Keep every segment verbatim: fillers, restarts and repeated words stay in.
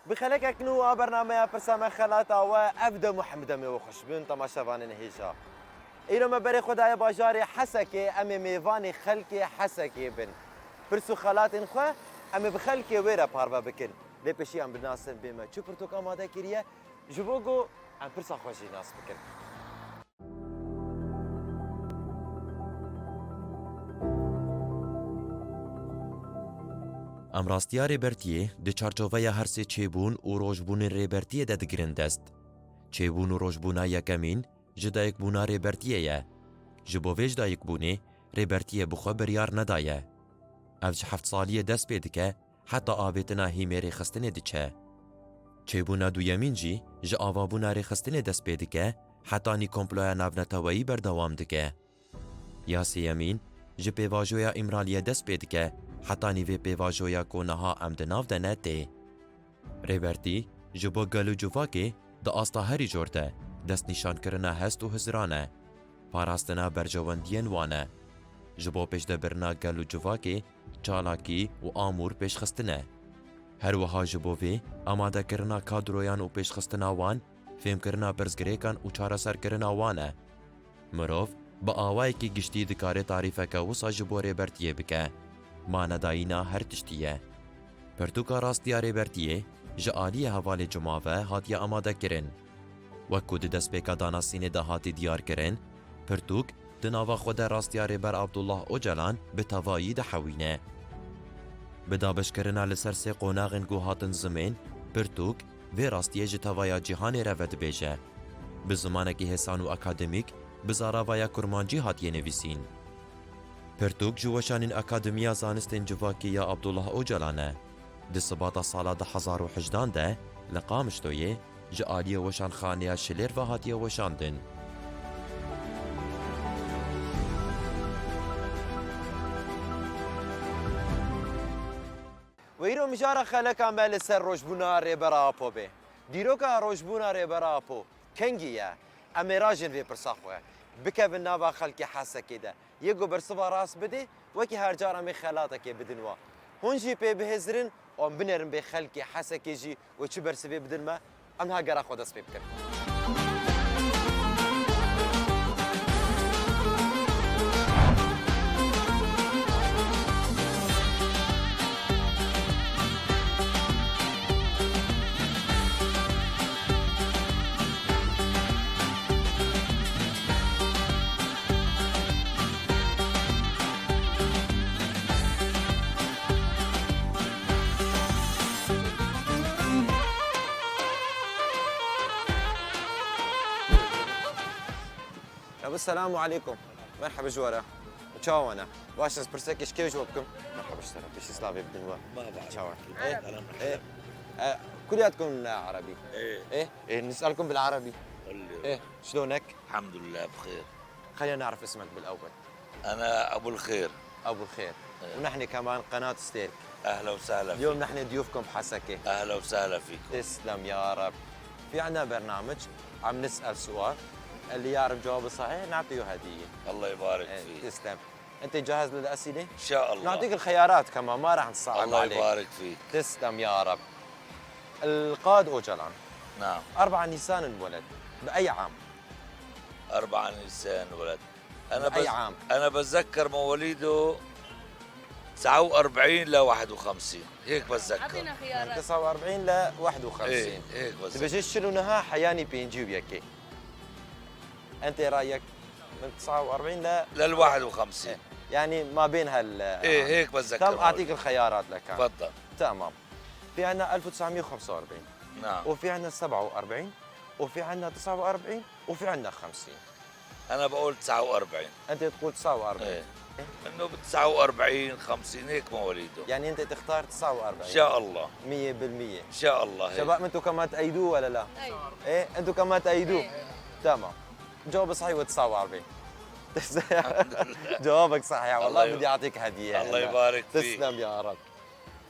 Bi xelekek nû a bernameya Pirsa Me Xelata we, ev dem û hemdemê we xweş bin, temaşevanên hêja. Îro me berê xwe daye bajarê Hesekê, em ê mêvanê xelkê Hesekê bin. Pirs û xelatên xwe em ê bi xelkê wê re parve bikin. Lê pêşî em binasin bê me çi pirtûk amade kiriye, ji bo ku em pirsa xwe jî nas bikin. Em rastiya Rêbertiyê di çarçoveya her sê çêbûn û rojbûnên Rêbertiyê de digirin dest. Çêbûn û rojbûna yekemîn ji dayikbûna Rêbertiyê ye. Ji bo vê ji dayikbûnê Rêbertiyê bi xwe biryar nedaye. Ev ji heft saliyê dest pê dike, heta avêtina hîmê rêxistinê diçe. Çêbûna duyemîn jî ji avabûna rêxistinê dest pê dike, hetanî komploya navneteweyî berdewam dike. Ya sêyemîn ji pêvajoya Îmraliyê dest pê dike, hetanî vê pêvajoya ku niha em di nav de ne tê. Rêbertî ji bo gel û civakê di asta herî jor de destnîşankirina hest û hizran e, parastina berjewendiyên wan e. Ji bo pêşdebirina gel û civakê çalakî û amûr pêşxistin e. Her wiha ji bo vê amadekirina kadroyan û pêşxistina wan, fêmkirina pirsgirêkan û çareserkirina wan e. Mirov bi awayekî giştî dikare tarîfeke wisa ji bo Rêbertiyê bike. Manedayîna her tiştî ye. Pirtûka rastiya Rêbertiyê ji aliyê hevalê Cuma ve hatiye amadekirin. Wek ku di destpêka danasînê de hatî diyarkirin, pirtûk di nava xwe de rastiya Rêber Abdullah Ocalan bi tevayî dihewîne. Bi dabeşkirina li ser sê qonaxên ku hatin zimên, pirtûk vê rastiyê ji tevaya cîhanê re vedibêje. Bi zimanekî hêsan û akademîk, bi zaravaya kurmancî hatiye nivîsîn. Pirtûk ji weşanên Akademiya Zanistên Civakî ya Abdullah Ocalan e. Di sibata sala du hezar û hejdan de li Qamişloyê ji aliyê Weşanxaneya Şilêr ve hatiye weşandin. Weyro mijara xeleka me li ser rojbûna Rêbera Apo bê. Dîroka rojbûna Rêbera Apo kengî ye? Em ê rajin vê pirsa xwe. Bikevin nava xelkê Hesekê de. Yê ku bersiva rast bidê, wekî her car em ê xelatekê bidin wa. Hûn jî pê bihêzirin û em binêrin bê xelkê Hesekê jî wê çi bersivê bidin me, em niha gera xwe dest pê bikin. Ebu, selamu aleykum. Merhaba ji we re. Çawa ne? Baş, ez pirsekê ji kê ji we bikim? Merhaba ji te re. Pêşî slavê bidin we. Merhaba. Çawa? Eh, eh, eh, kulyatkum Arabi. Eh. Eh, eh, nis'alkum bil Arabi. Eh, şlonek? Elhamdulillah, bixêr. خلينا نعرف اسمك بالأول. أنا أبو الخير. أبو الخير. إيه. ونحن كمان قناة ستيرك. أهلا وسهلا اليوم فيك. نحن ضيوفكم بحسكة. أهلا وسهلا فيكم. تسلم يا رب. في عنا برنامج، عم نسأل سؤال، اللي يعرف جوابه صحيح نعطيه هدية. الله يبارك إيه، فيك. تسلم. أنت جاهز للأسئلة؟ إن شاء الله. نعطيك الخيارات كمان، ما راح نصعب الله عليك. يبارك فيك. تسلم يا رب. القائد أوجلان. نعم. أربعة نيسان انولد. بأي عام؟ أربعة نيسان انولد. أنا بأي بز-، عام؟ أنا بتذكر مواليده تسعة وأربعين ل واحد وخمسين، هيك بتذكر. أعطينا خيارات. من تسعة وأربعين ل واحد وخمسين. إيه، هيك بتذكر. دبجيش شلو نها حياني بينجي وياكي. أنت رأيك من تسعة وأربعين ل لل واحد وخمسين. إيه. يعني ما بين هال إيه، هيك بتذكر تم أعطيك مواليد. الخيارات لك. تفضل. تمام. في عنا ألف وتسعمية وخمسة وأربعين. نعم. وفي عنا سبعة وأربعين، وفي عنا تسعة وأربعين، وفي عنا خمسين. أنا بقول تسعة وأربعين. أنت تقول تسعة وأربعين. إيه. إنه ب تسعة وأربعين، خمسين، هيك مواليده. يعني أنت تختار تسعة وأربعين. إن شاء الله. مية بالمية. إن شاء الله، هيك. شباب، أنتوا كمان تأيدوه ولا لا؟ إيه، أنتوا كمان تأيدوه؟ إيه. تمام. جواب صحيح هو تسعة وأربعين. الحمد لله. جوابك صحيح، والله الله يب-، بدي أعطيك هدية الله هلأ. يبارك فيك. تسلم يا رب.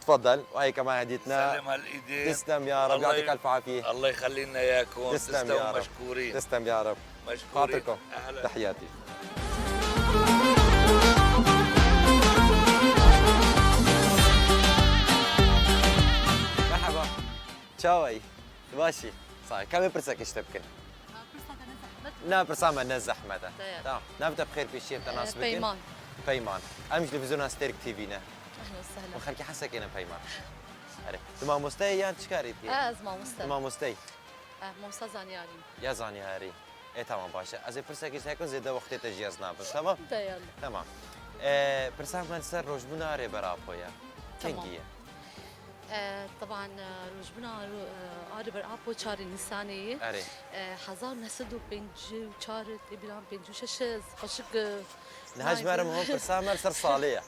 تفضل، وهي كمان هديتنا. سلم هالإيدين. تسلم يا رب، الله يعطيك ي-، ألف عافية. الله يخلي لنا إياكم. تسلم يا رب. تسلموا، مشكورين. تسلم يا رب. مشكورين. خاطركم. أهلًا. تحياتي. مرحبا. Çawayî? Tu baş î? Sax î. Ka em ê pirsek ji te bikin? Ha, pirsa te ne zehmet e? Na, pirsa me ne zehmet e. Tamam. Navê te bi xêr pêşiyê te nas bikin? Peyman. Peyman. Em ji televîzyona Stêrk T V ne. Ehlen we sehlen. Min xelkê Hesekê ne Peyman. Erê. Tu mamoste yî yan çi karê dikî? Ez mamoste. Tu mamoste yî? Eh, mamosta zanyarî. Ya zanyarî. Ê, tamam, baş e. Ez ê pirsekê ji te hekim zêde wextê te jî ez nabim, tamam? Tamam. Tamam. Ê, pirsa me li ser rojbûna Rêber Apo ye. Tamam. Kengî ye? Ê, teban, ê, rojbûna ro-, ê, a Rêber Apo çarê Nîsanê ye. Erê. Ê, hezar neh sed û pêncî û çar tê bîra min, pêncî û şeş e, ez xweşik, ê, Niha ji me re muhim pirsa me li ser salê ye.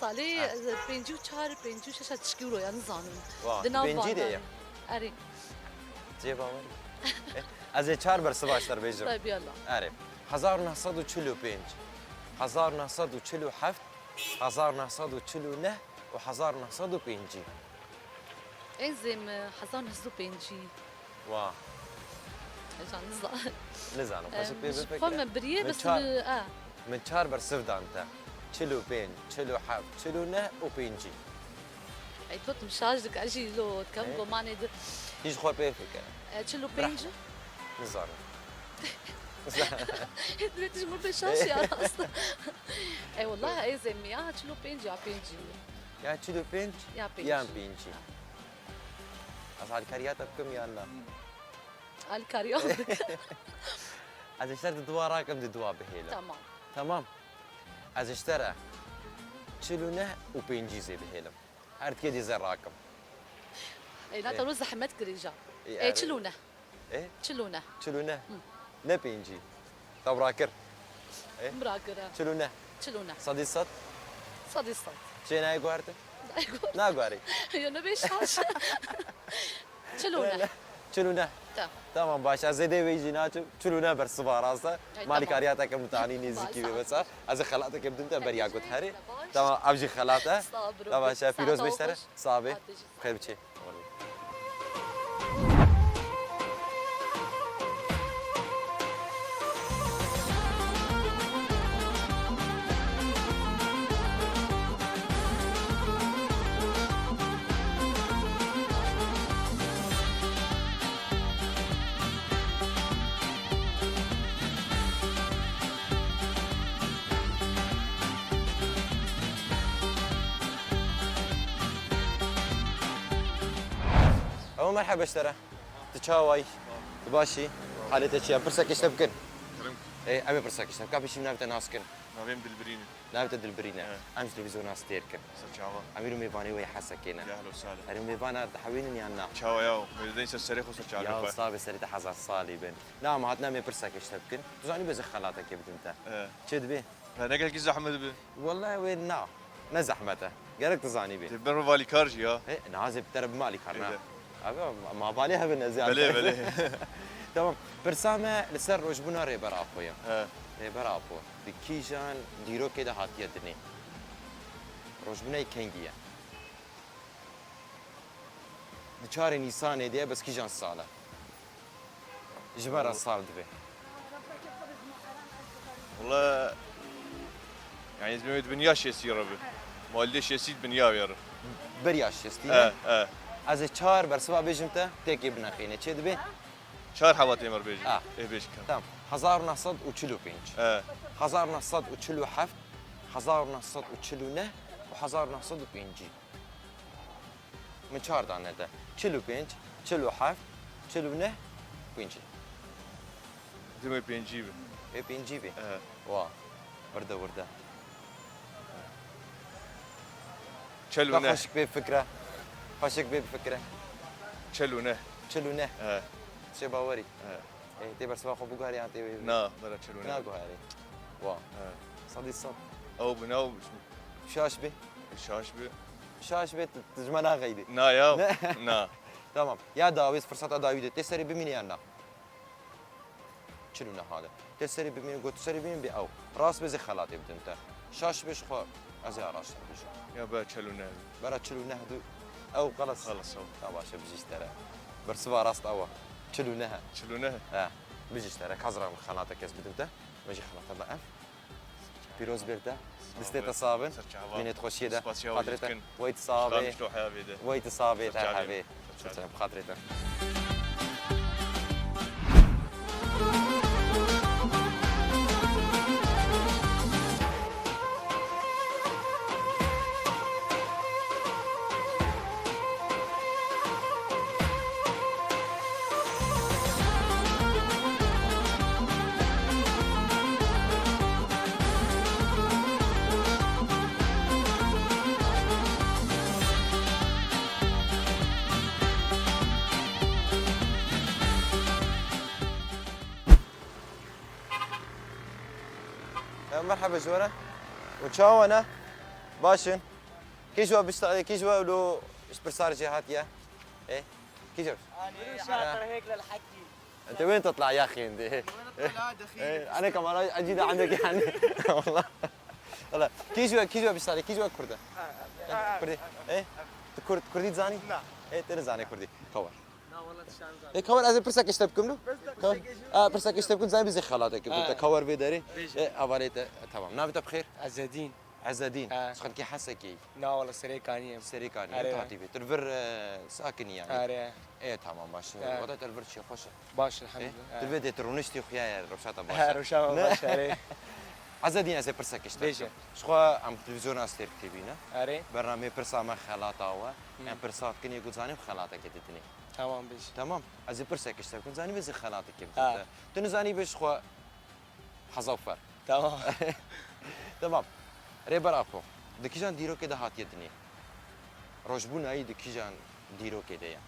Salê, ha, ê, pêncî û çar, pêncî û şeş e, tişkî wilo ya, nizanim. Wa, di nav pêncî de ye? Erê. Cê bawerî. Ez ê çar bersiva ji te re bêjim. Tabii Allah. Erê. Hezar neh sed û çil û pênc, hezar neh sed û çil û heft, hezar neh sed û çil û neh û hezar neh sed û pêncî. Ez ê, e, hezar neh sed û pêncî. Wa. Hêja niza-, nizanim. Em, xweşik pê ji xwe bifikire. Me biriye, min bes çar, mi, e. Min çar bersiv dan te. Çil û pênc, çil û heft, çil û neh û pêncî. Ey, tu tim şaş dik, ez jî lo dikem, ê, gomanê di. Hîç xwe pê fikire. E, çil û pênc? Nizanim. Dilê tu ji min pê şaş ya, rast. Ey, wallah, ez ê mi ya çil û pênc ya pêncî. Ya çil û pênc, ya pênc, yan pêncî. Ez alîkariya te bikim yan na? Alîkariya min bike. Ez ji te re di dua rakim, di dua bihêlim. Tamam. Tamam. Ez ji te re çil û neh û pêncî zê bihêlim. Her tikê dî zê rakim. Ê, na, ê, te wilo zehmet kirî ja. Ê, ê, erê. Çil û neh. Ê? Çil û neh. Çil û neh. Hı. Ne pêncî. Te birakir. Ê? Birakir, e. Çil û neh. Çil û neh. Sedî sed. Sedî sed. Çê nayê guhertin? Nayê guhertin. Naguherî. Yo, ne bê şaş. Çil û neh. Çil û neh. Ta. Tamam, baş. Ez zêdê wê jî naçim. Çil û neh bersiva rast e. Ay, tamam. Malî kariya te ke min tanî nêzîkî bê, baş, besa. Ez ê xelateke bidim te beriya got herê. Baş. Tamam, ev jî xelat e. Sağ ol, bro. Tamam, baş. Pîroz bê ji te re. Sağ bê. Xêr biçî. Ew merheba ji te re. Tu çawa yî? Tu baş î? Halê te çi ye? Pirsek ji te bikin. Kerem. Ê, em ê pirsek ji te bikin. Ka pêşî min navê te nas kin. Navê min Dilbirîn e. Navê te Dilbirîn e. He. Em ji televîzyona Stêrk in. Ser çava. Em îro mêvanê wê Hesekê ne. Ya, ehlen we sehlen. Erê, mêvana dihewînin yan na? Çawa ya? Mêvdeyên ser serê xwe, ser çavê xwe. Ya, sağ be, serê te hezar salî bin. Na, em hatine em ê pirsek ji te bikin. Tu zanî, bê ez ê xelatekê bidim te. He. Çi dibê? He, ne gelekî zehmet dibe. Wele wê na. Ne zehmet e. Gerek tu zanîbî. Dê ber alîkar jî ya. He, na, ez ê bi te re bime alîkar, na. Ê de. Abi, ma balê hebin ez ê alîkar. Belê, belê. Tamam. Pirsa me li ser rojbûna Rêber Apo ye. He. Rêber Apo di kîjan dîrokê de hatiye dinê? Rojbûneyê kengî ye? Di çarê Nîsanê de ye, bes kîjan sal e? Ji me re sal dibe. Wala, yani, ez bi dinya şêstî re bi. Maldê şêstî dinya wê re. Beriya şêstî, e, ne? E. Ez ê çar bersiva bêjim te, têkê bineqîne. Çê dibe? Çar hevatê me re bêjin. A. Ê, bêj kem. Tamam. Hezar neh sed û çil û pênc. E. Hezar neh sed û çil û heft, hezar neh sed û çil û neh û hezar neh sed û pêncî. Min çar dane te. Çil û pênc, çil û heft, çil û neh, pêncî. Dimê pêncî bi. Ê pêncî bi? Ehe. Wa. Wirde wirde. Çil û neh. Xweşik bê fikre. Xweşik bê fikre. Çil û neh. Çil û neh. Ehe. Çê bawerî. Ehe. Ê, tê bersiva xwe biguherî yan tê wê? Na, bera çil û neh. Naguherî. Wa. Ehe. Sedî sed. Ew bi nav. Şaş bê. Şaş bê. Şaş bê, tu, tu ji me naxeydî. Na ya. Ne? Na. Tamam. Ya dawî, firseta dawî de. Tê serê bimînî yan na? Çil û neh hale. Tê serê bimînî, got serê bimînî bê ew. Rast bê, ez ê xelatê bidim te. Şaş bê ji xwe, ez ê araştir bijim. Ya be çil û neh. Bera çil û neh du. Ew xelas. Xelas ew. Ya baş e, bijî ji te re. Bersiva rast ew e. Çil û neh e. Çil û neh? He. Bijî ji te re. Kazra min xelateke ez bidim te. Min jî xelata me ev. Pîroz bê te. Distê te sax bin. Ser çava. Mînê xweşiyê de. Spasiya we jî dikin. Wey tu sax bê. Wey tu sax bê, te hevê. Çaçe, bi xatirê te. Ya, merhaba ji we re. Û çawa ne? Baş in. Kî ji we bişta-, kî ji we lo ji pirsar jê hatiye? Ê? Kî ji we? Şatir hêk lel hekî. Ente wên tatla ya xêndê. Ê, ane kamera acî de endek yani. Wallah. Wallah. Kî ji we, kî ji we bişta-, kî ji we Kurd e? Ê, Kurdî. Ê? Tu Kurd, Kurdî dizanî? Na. Ê, tu nizanî Kurdî. Kawer. Na, wala tiştan zan. Ê, Kawer, ez ê pirsek ji te bikim, lu? Bes de Kawer. Pirsek ji- A, pirsek ji te bikim, zanî bizê xelatê kim. Ha. Te Kawer vê derê. Bêje. Ê, hevalê te, tamam. Navê te bi xêr? Ezedîn. Ezedîn. Ha. Ji xelkê Hesekê yî? Na, wala Serêkanî yim. Serêkanî yî. Are. Tu hatî vê. Tu li vir, e, sakinî yani. Are. Ê, tamam, baş. Ha. Wata tu li vir çi xweş e. Baş, Ê, elhamdülillah. Ha. Tu vê dê tu rûniştî xuya ye, rewşa te baş e. Ha, rewşa me baş e, are. Ezedîn, ez ê pirsek ji te bikim. Bêje. Ji xwe em televîzyona Astêrk T V ne? Are. Bernameyê pirsa me xelata we. Hı. Em pirsa dikin, yê ku zanîm xelatekê didinê. Tamam, bêj. Tamam. Ez ê pirsek ji te bikim. Zanî vê zî xelatekê bidim te. Ha. Tu nizanî bêj xwe hezar fer. Tamam. Tamam. Rêber Apo, di kîjan dîrokê de hatiye dinê? Rojbûna yî di kîjan dîrokê de ye?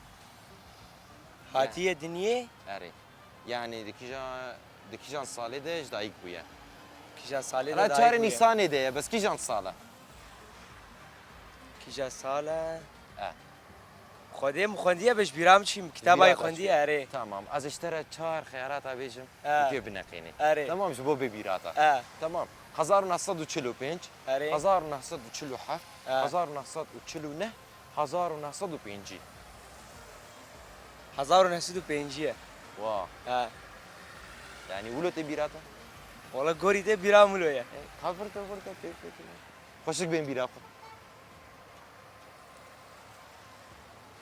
Hatiye dinê? Erê. Yani di kîjan, di kîjan salê de ji dayik bûye? Kîjan salê de dayik bûye? Çarê Nîsanê de ye, bes kîjan sal e? Kîjan sal e? E. Xwedê min xwendiye, be ji bîra min çî, min kitaba yê xwendiye, erê. Tamam, ez ji te re çar xeyarata bêjim, tu pê bineqînî. Erê. Tamam, ji bo bê bîrata. E. Tamam, hezar û neh sed û çil û pênc, erê, hezar û neh sed û çil û heft, e, hezar û neh sed û çil û neh, hezar û neh sed û pêncî. Hezar û neh sed û pêncî ye. Wa. E. Yani wilo tê bîra te? Wala gorî tê bîra min wilo ye. E, ka vir te, vir te, pê, pê, pê. Xweşik bên bîra xwe.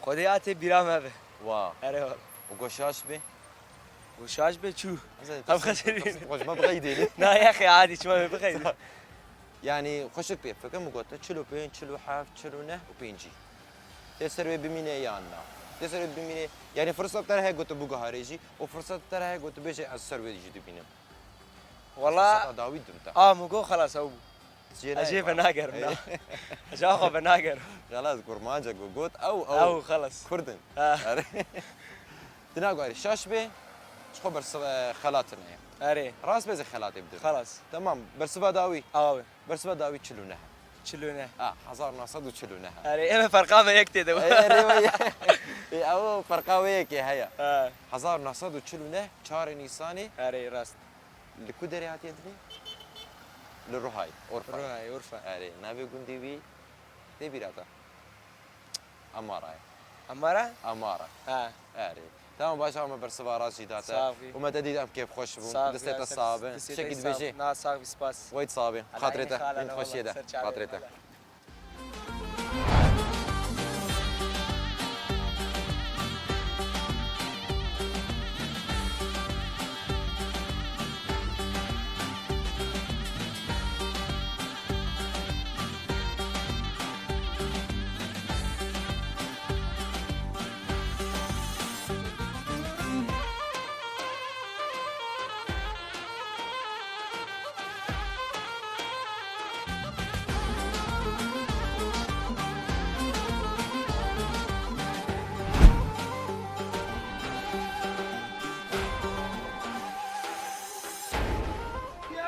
Xwedê a tê bîra me be. Wa. Erê wala. Û go şaş bê? Go şaş bê çû. Em xeterîn. Xweş me bixeydê. Na, ya xê, adî çima me bixeydê. Yani xweşik pê fikim û gote çil û pênc, çil û heft, çil û neh û pêncî. Tê ser wê bimîne yan na? Tê ser wê bimîne. Yani fırsat te heye gote biguharê jî û fırsat te heye gote bêje ez ser wê jî dibînim. Wala. Fırsata dawî dim te. A, min got xelas ew bû. Ez jê venagerim, na. Ez ji xwe venagerim. Xelas, kurmanca ku got ew, ew. Ew, xelas. Kurd in. Ha. Erê. Tu naguherî şaş bê, ji xwe bersiva xelatine ye. Erê. Rast bê zê xelatê bidim. Xelas. Tamam, bersiva dawî. Awa be. Bersiva dawî çil û neh. Çil û neh. Ha, hezar û neh sed û çil û neh. Erê, eve ferqa me yek tê de. Erê, erê, wê. Ê, ew ferqa wê yekê heye. Ha. Hezar û neh sed û çil û neh, çarê Nîsanê. Erê, rast. Li ku derê hatiye dinê? Li Ruhayê, Urfa. Ruhayê, Urfa. Erê, navê gundê wî tê bîra te? Amara ye. Amara? Amara. Ha. Erê. Tamam, baş, ama bersiva rast jî da te. Sax bî. Û me te dît em kêfxweş bûn. Sax bî, destê te sax bin. Tiştekî dibêjî? Na, sax bî, spas. Wey sax bin. Xatirê te. Hîn xweşiyê de. Xatirê te.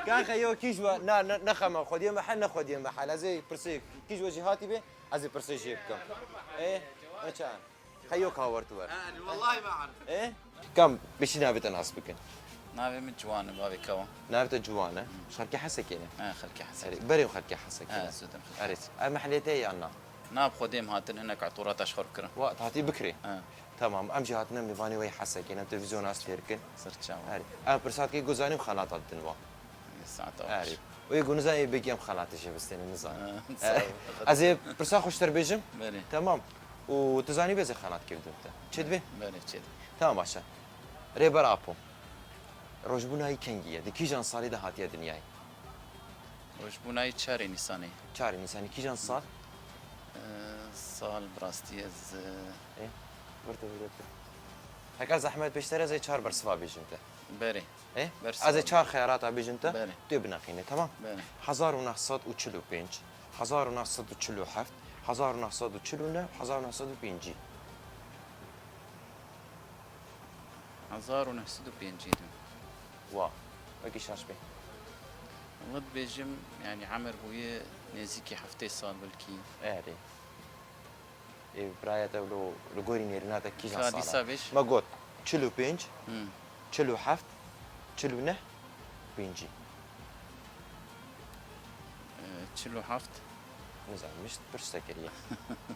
Ka xeyo kî ji we, na, ne, ne xema xwediyê me hel, ne xwediyê me hel. Ez ê pirsê kî ji we jî hatî bê, ez ê pirsê jê bikim. Ê, ne çan. Xeyo ka wert wer. Wellahî ma arif. Ê? Kam, bişî navê te nas bikin. Navê min Ciwan e, bavê Kewan. Navê te Ciwan e. Ji xelkê Hesekê ne? He, xelkê Hesekê. Erê, berê xelkê Hesekê ne? He, zû dem xelkê. Erê, ev mehlê te ye yan na? Na, bi xwedê em hatin hinek etûrata ji xwe re kirin. Wa, hatî bikirê? He. Tamam, em jî hatine mêvanê wê Hesekê ne, em televîzyona Astêrk in. Ser çawa. Erê. Em pirsat kê ku zanîm xelata didin wa. Saeta Erê. Wê ku nizanî belkî em xelatê jê bistêne, nizanî. Ha, sağ ol. Ez ê pirsa xweştir bêjim. Belê. Tamam. û tu zanî bê ez ê xelat kê bidim te. Çêdibê? Belê, çêdibê. Tamam, baş e. Rêber Apo. Rojbûna wî kengî ye? Di kîjan salê de hatiye dinyayê? Rojbûna wî çarê Nîsanê. Çarê Nîsanê. Kîjan sal? Ee, sal bi rastî ez, e, Ê, vir de, vir de, vir de. Heke zehmet bêjî te re ez ê çar bersiva bêjim te. Berê. Ê? Bersiva. Ez ê çar xeyarata bêjim te. Berê. Tu yê bineqîne, tamam? Berê. Hezar û neh sed û çil û pênc, hezar û neh sed û çil û heft, hezar û neh sed û çil û neh, hezar û neh sed û pêncî. Hezar û neh sed û pêncî dibim. Wa, wekî şaş bê. Wele dibêjim, yanî emir bûye nêzîkî heftê sal belkî. Erê. Ê, biraya te li, li gorî nêrîna te kîjan sal e? Ka dîsa bêj. Me got çil û pênc, Hmm. çil û heft, çil û neh, pêncî. Ee, çil û heft. Nizanim, min ji te pirs te kiriye.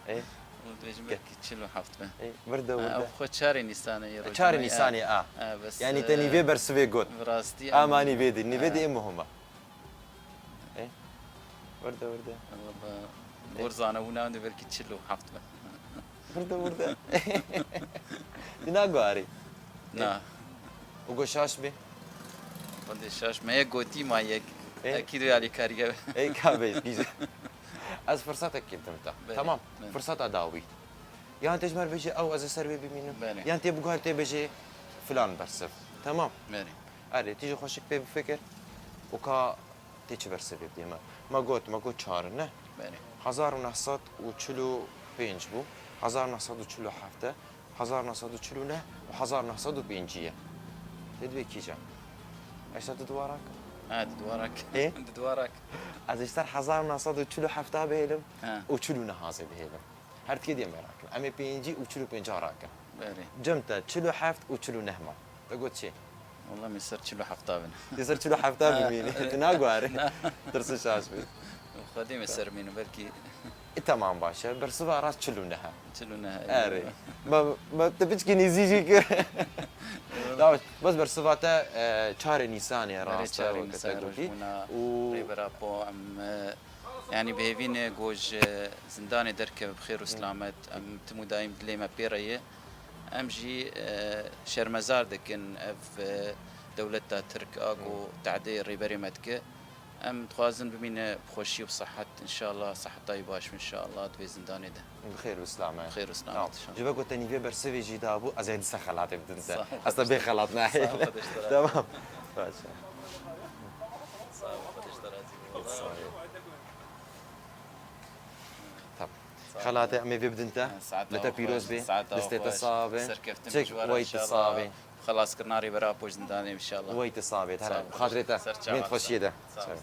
Ê? Û dibêjim Ge- belkî çil û heft be. Ê, vir de, vir Ha, de. Ew xwe çarê Nîsanê ye, Çarê rojnameyê, Nîsanê, a. A, bes, Yani te e, nîvê bersivê got. Bi rastî Ama em, nîvê dî, nîvê dî e, ê muhim e. Ê? Vir de, vir de. Wala, Ê? Gor zanebûna de belkî çil û heft be. Vir de, vir de. Dî naguharî. Na. Û go şaş bê. Xwedê şaş me yek gotî ma yek. Ê? Ekî du alîkarî ye. Ê, ka bê, gîz. Ez firsetek kê bidim te. Belê, Tamam. belê. Firseta dawî. Yan tê ji me re bêjê ew ez ê ser wê bimînim. Belê. Yan tê biguher tê bêjê filan bersiv. Tamam. Belê. Erê, tu jî xweşik pê bifikir û ka tê çi bersivê bidê me. Me got, me got çar in, ne? Belê. Hezar û neh sed û çil û pênc bû, hezar û neh sed û çil û heft e, hezar û neh sed û çil û neh û hezar û neh sed û pêncî ye. Lê divê kîjan? Eşta tu dubara kir? Ha, tu dubara kir. Ê? Tu dubara kir. Ez ji ser hezar û neh sed û çil û heft bihêlim He. û çil û neh zê bihêlim. Her tikê diye merak in. Em ê pêncî û çil û pênc rakin. Berê. Cem te çil û heft û çil û neh ma. Te got çi? Wala min ser çil û heft bin. Te ser çil û heft bimînî. Tu naguharî. Na. Tirsi şaş bî. Xwedê min ser mînim belkî. E, tamam baş e. Bersiva rast çil û neh e. Çil û neh e. Erê. Ma, ma te piçkî nêzî jî kir. Tamam. Bes bersiva te, e, çarê Nîsanê ye, Berê rast e, çarê weke te Nîsanê gotî. Rojbûna Û Rêber Apo em, e, Yanî bi hêvî ne ku ji zindanê derkeve bi xêr û silamet. Em tim û daîm dilê me pê re ye. Em jî, e, şermezar dikin ev, e, dewleta Tirk a ku tehdê rêberê me dike. Em dixwazin bimîne bi xweşî û bi sihet, înşallah siheta wî baş be, înşallah di vê zindanê de. Bi xêr û silamet. Bi xêr û silamet, Tamam. înşallah. Ji ber ku te nîvê bersivê jî dabû, ez ê dîsa xelatê bidim te. Sağ ol. Ez te bê xelat nahêlim. Sağ ol, Xwedê ji te razî. Tamam. Baş e. Sağ ol, Xwedê ji te razî be. Sağ ol. Tamam. Sağ ol. Xelatê em ê vê bidin te. Ha, saeta Li te xweş, pîroz bê. Saeta Destê te xweş. Sax be. Serkeftin Çek bijwara wey te inşallah. Sax be. Xelaskirina Rêber Apo ji zindanê inşallah. Wey te sax be. Sağ ol. Her xatirê te. Ser çava. Min xweşiyê de. Sağ ol. Ser.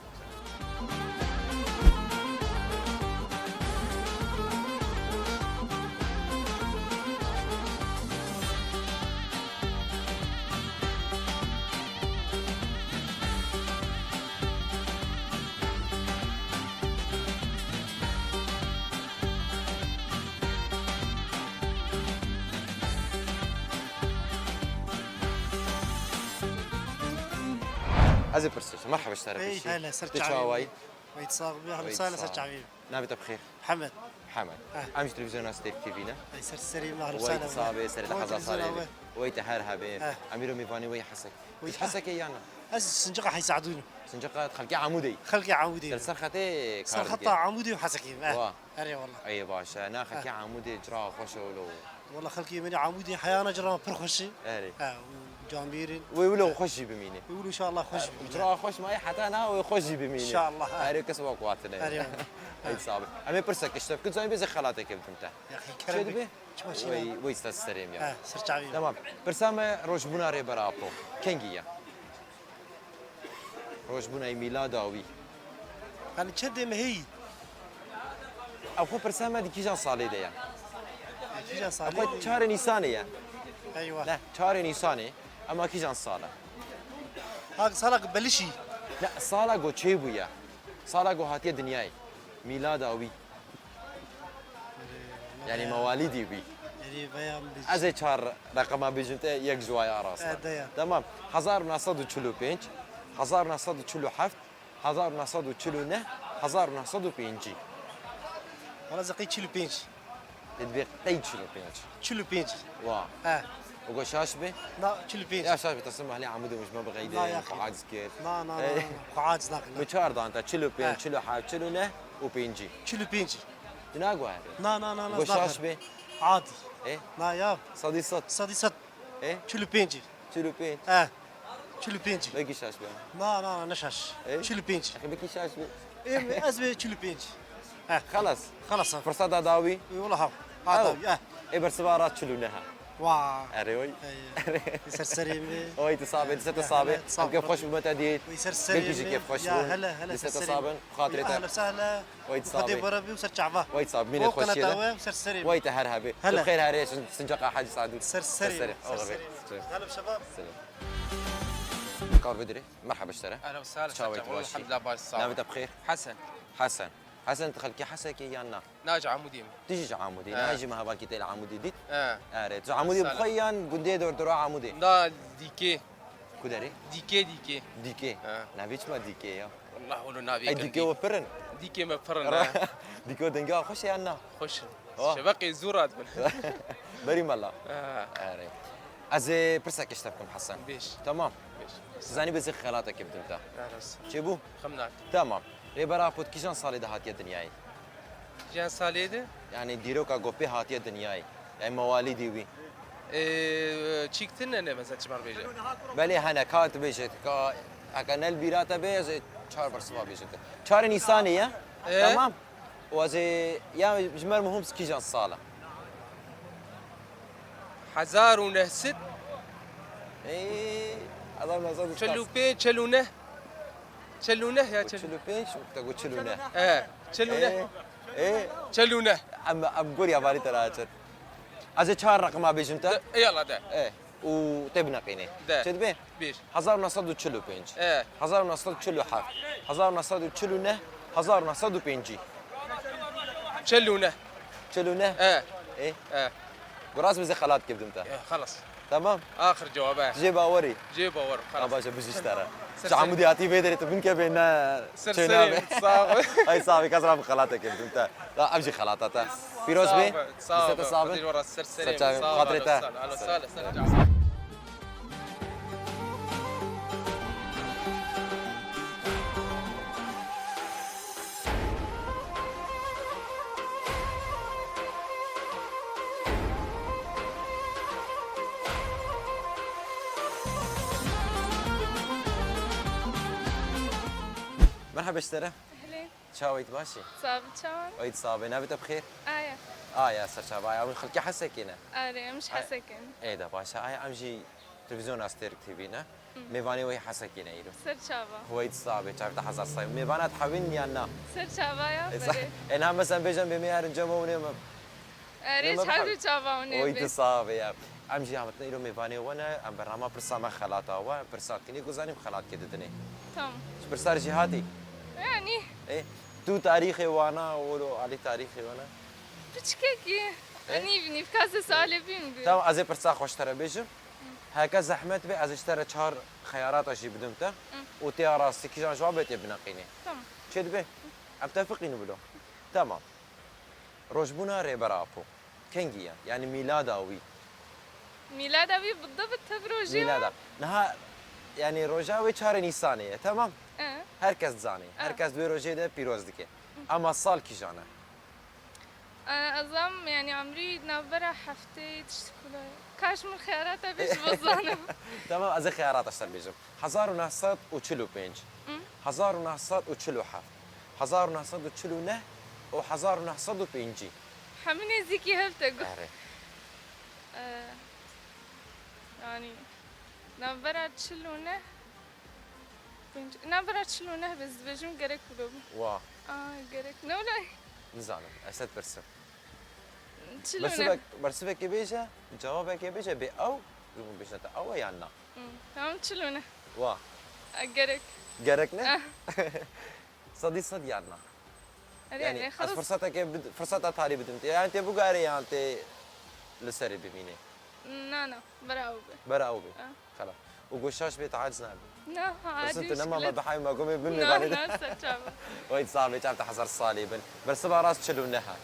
Ez ê pirsê. Merhaba ji te re Ey, pêşî. Hele, ser Tu çavê çawayî? Wey sax bî, Wey sala ser sax. Çavê. Navê te bi xêr? Hemed. Hemed. Eh. Em ji televîzyona Stêrk T V ne? Ey, ser serê me, ahlan Wey sala te be. Sabe, serê te Wey heza televîzyona sarê be. Wey te her hebê. Eh. Em îro mêvanê wey Hesek. Wey Hesek. Hesekê yan ne? Ez Sincaqa Hey Sadûn. Sincaqa xelkê Amûdê. Xelkê Amûdê. Te li ser xetê Ser kar xeta dike. Amûdê û Hesekê. Eh. Wa. Erê wala. Ey baş e. Na xelkê Eh. Amûdê cira xweş e wilo. Wala xelkê me li Amûdê heyana cira pir xweş e. Erê. Ha, û camêrên. Wê wilo xweş jî bimîne. Wê wilo inşallah xweş jî bimîne. Cira xweş mayê heta na wê xweş jî bimîne. İnşallah, ha. Erê kes wek watine. Erê wala. Ey sabe. Em ê pirsek işte. Kut zanî bê zê xelateke bidim te. Ya, kerem Çê dibe? Çima çima? Wey, wey sta serê em ya. Ha, ser çavê. Tamam. Pirsa me rojbûna Rêber Apo. Kengî ya? Rojbûna wî, mîlada wî. Yanî çend dê me heyî? Ew xwe pirsa me di kîjan salê de ye? Di kîjan salê Ew xwe de? Çarê Nîsanê ye. Eywa. Ne, çarê Nîsanê. Ema kîjan sal e? Ha, sala ku belişî. Ne, sala ku çêbûye. Sala ku hatiye dinyayê. Mîlada wî. Yanî mewalîdî wî. Yanî veya Ez ê çar reqema bêjim te, yek ji waya rast e. E, de ya. Tamam. Hezar û neh sed û çil û pênc, hezar û neh sed û çil û heft, hezar û neh sed û çil û neh, hezar û neh sed û pêncî. Wala zeqî çil û pênc. Dibê qey çil û pênc. Çil û pênc. Wa. He. Ugo şaş be? Na, çil û pênc. Ya şaş be, teslim ehli Amûdê, min ji me bixeydê, Na, ya xwe xeyr. aciz kir. Na, na, na, Ey. na, na. Xwe aciz nakin. Bi çar dan te, çil û pênc, He. çil û heft, çil û neh û pêncî. Çil û pêncî. Tu naguherî. Na, na, na, na, Ugo nakin. şaş be? Adi. E? Na, ya. Sedî sed. Sedî sed. E? Çil û pêncî. Çil û pênc. He. Çil û pênc. Belkî şaş be. Na, na, na, ne şaş. E? Çil û pênc. Axê belkî şaş be. Ê, ez bê çil û pênc. He. Xelas. Xelas, ha. Firseta dawî. Ê, wala ha. Ha, Ew. dawî, he. Ê bersiva rast çil û neh e. Wa. Erê, oy. Ey. Erê. Ser serê min. Oy, tu sabe, tu se tu Ya, sabe. hele, sağ Em kêf ol. xweş bû me te dît. Oy, ser serê Belkî jî min. kêf xweş Ya, bû. hele, hele, Tu se ser tu serê sabe, min. xatirê Ya, te. hele, sahla. Oy, tu Xwedê sabe. bara bî û ser çava. Oy, tu sabe, mînê O xweşiyê kanata de. we û ser serê min. Oy, te her hebê. Hele. Tu xêr herê, sin-, sincaqa Hecî Sadû. Ser serê Ser serê. min, ser Oy, serê. Ser. Hele, şebab. Ser. Kar vedire. Merhaba ji te re. Ehlen we sehlen, Çawa ser yî çawa. baş î? Elhamdulillah, baş, sağ ol. Navê te bi xêr? Hesen. Hesen. Hesen, tu xelkê Hesekê yan na? Na, ji Amûdê me. Tu jî ji Amûdê. He. Na jî me hevalkî te li Amûdê dît. He. Erê. Tu ji Amûdê Sala. bi xwe yan gundê dor dora Amûdê? Na, Dîkê. Ku derê? Dîkê, Dîkê. Dîkê. He. Navê çima Dîkê ya? Wallah, wilo navê Ey, kin Dîkê dî. we pir in. Dîkê me pir in, Ra-, he. Dîkê we denga xweş e yan na? Xweş in. Oh. Şeveqê zû radibin. Berî mela. He. Erê. Ez ê pirseke ji te bikim, Hesen. Bêj. Tamam. Bêj. Tu zanî, bê zê xelatekê bidim te. Erê. Çêbû? Xemnak. Tamam. Rêber Apo di kîjan salê de hatiye dinyayê? Kîjan salê de? Yani dîroka ku pê hatiye dinyayê. Yani mewalîdê wî. Ee, çîk tune ne mesela çi mar bêje? Belê hene, ka tu bêje, ka, heke ne li bîra te bê, ez ê çar bersiva bêjim te. Çarê Nîsanê ye. Ee? Tamam. Û ez ê, ya ji me re muhim kîjan sal e? Hezar û neh sed. Ey, hezar û neh sed û çil û pênc, çil û neh. Çil û neh ya, çil. Çil û pênc, te got çil û neh. E, çil û neh. Ê, ê. Çil û neh. Em, em gor ya varî te re açin. Ez ê çar reqima bêjim te. De, eyvallah de. E, û tê bineqînê. De. Çi dibe? Bir. Hezar û neh sed û çil û pênc. E. Hezar û neh sed û çil û heft. Hezar û neh sed û çil û neh. Hezar û neh sed û pêncî. Çil û neh. Çil û neh? E. E. E. Gu rast bizê xelat kê bidim te. E, xelas. Tamam. Axir cewab e. Jê bawerî. Jê bawer, xelas. Ha, baş e, bijî ji te re. Ser Ji serê. Amûdê hatî vê derê tu bin ke bê ne Ser çê serê, nabe. sağ ol. Ay, sağ ol, kes ra bi xelateke bidim te. La, ev jî xelata te. Pîroz Sağ bê. ol, sağ Dîse te ol. Sağ bin. Xatir wara ser serê, Ser çavê, sağ ol, xatirê te. sağ ol, sağ ol, sağ ol. Merhaba ji te re. Ehlê. Çawit başî? Sabi çawan? Oyt sabe. Navê te bi xêr? Aya. Aya, ser çava. Aya, hûn xelkê Hesekê ne? Arê, em ji Ay- Hesekê ne. Ê de baş e. Aya, em jî televîzyona Stêrk T V ne? Mêvanê wê Hesekê ne îro. Ser çava. Wê di sabe, çavta hezar say. Mêvana dihewin yan na? Ser çava ya, E, sa- belê. E, na, mesela bêjin bê me yarin cem hûnê me. Erê, Lê me ji her bixwe- du çava hûnê Oy bê. di sabe ya. Em jî hametine îro mêvanê we ne, em bernama pirsa me xelata we, pirsa kinê ku zanîm xelat kê didinê. Tamam. Ji pirsar jî hatî? Yani. E, tu tarîxê wana, wilo alî tarîxê wana? Piçkekî. E? Nîv, nîv, ka ez ê sualê bîm bi. Tamam, ez ê pirsa xwe ji te re bêjim. Heke zehmet be, ez ê ji te re çar xeyarata jî bidim te. Hı. Û tê ya rastî kîjan ji wan be tê bineqînê. Tamam. Çê dibe? Em tefiqîn wilo. Tamam. Rojbûna Rêber Apo. Kengî ye? Yani mîlada wî. Mîlada wî bi di bi tev rojê Mîlada. Niha, yani roja wê çarê Nîsanê ye, tamam? E. Her kes dizanê. E. Her kes di wê rojê de pîroz dike. Ama sal kîjan e? E, ez am, yani emrî navbera heftê tişt kula. Kaş min xeyarata bê ji bo zanim. Tamam, ez ê xeyarata ji te bêjim. Hezar û neh sed û çil û pênc, Hı. hezar û neh sed û çil û heft, hezar û neh sed û çil û neh û hezar û neh sed û pêncî. Hemî nêzîkî hev te got. Erê. Ee, yani, navbera çil û neh, pênc, navbera çil û neh be, ez dibêjim gerek wilo be. Wa. Aa, gerek. Ne wilo? Nizanim, ez te dipirsim. Çil û neh. Bersivek-, bersivekê bêje, cewabekê bêje, bê ew, ji min bêjne te ew e yan na? Hmm, tamam, çil û neh. Wa. E, gerek. Gerek ne? Eh. Sedî sed yan na? Erê, Yani, erê, ez xelas. firsetekê bid-, firseta talî bidim te. Yani, tê biguherê yan tê li serê bimînê? Na, na, bera ew be. Bera ew be. Ah. Xelas. Û goşaş bê, te aciz nabe. Na, ha, Birsin aciz tu nema me bihayê me gomê bin Na, mêvanê de. na, ser çava. Oy, sax bê, çav te hezar salê bin. Bersiva rast çil û neh e.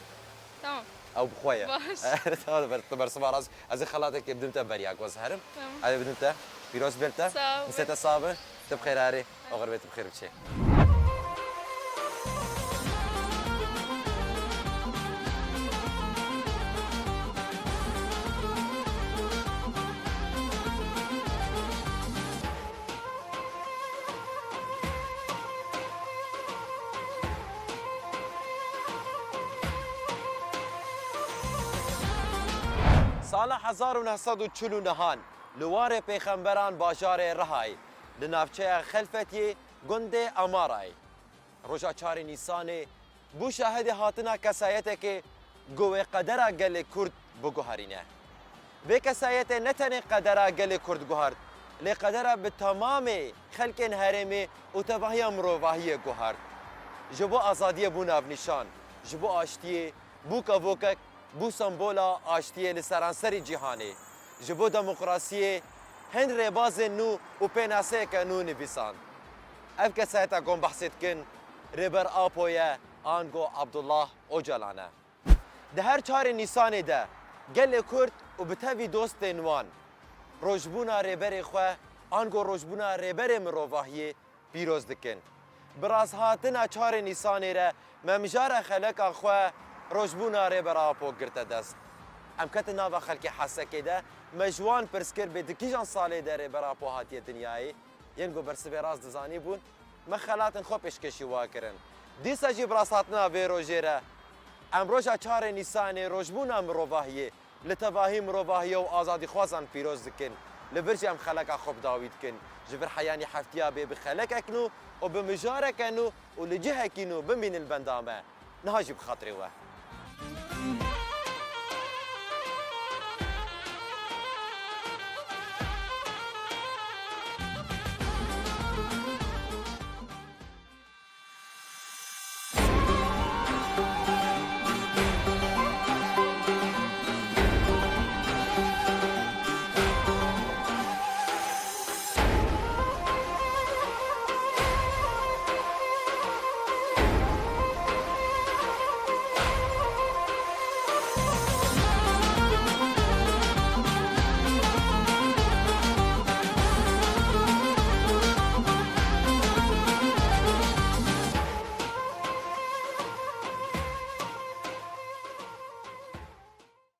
Tamam. Ew bi xwe ye. Baş. Tamam, ber-, tu bersiva rast. Ez ê xelatekê bidim te beriya ku ez herim. Tamam. Ez ê bidim te. Pîroz bê li te. Sağ ol. Nisê te sax be. Tu bi xêr herî. Oxir bê tu bi xêr biçê. Sala hezar û neh sed û çil û nehan li warê pêxemberan bajarê Rihayê, li navçeya Xelfetiyê gundê Amarayê, roja çarê Nîsanê bû şahidê hatina kesayetekê ku wê qedera gelê Kurd biguherîne. Vê kesayetê ne tenê qedera gelê Kurd guhert, lê qedera bi temamê xelkên herêmê û tevahiya mirovahiyê guhert. Ji bo azadiyê bû navnîşan, ji bo aştiyê bû kevokek, bû sembola aştiyê li seranserî cîhanê. Ji bo demokrasiyê hin rêbazên nû û pênaseyeke nû nivîsand. Ev kesayeta ku em behsê dikin, Rêber Apo ye, ango Abdullah Ocalan e. Di her çarê Nîsanê de gelê Kurd û bi tevî dostên wan rojbûna rêberê xwe ango rojbûna rêberê mirovahiyê pîroz dikin. Bi rasthatina çarê Nîsanê re me mijara xeleka xwe rojbûna Rêber Apo girte dest. Em ketin nava xelkê Hesekê de, me ji wan pirs kir bê di kîjan salê de Rêber Apo hatiye dinyayê? Yên ku bersivê rast dizanîbûn, me xelatin xwe pêşkêşî wa kirin. Dîsa jî bi rasthatina vê rojê re, em roja çarê Nîsanê rojbûna mirovahiyê li tevahî mirovahiya û azadîxwazan pîroz dikin. Li vir jî em xeleka xwe bi dawî dikin. Ji vir heyanî heftiya bê bi xelekek nû û bi mijareke nû û li cihekî nû bimînin benda me. Niha jî bi xatirê we.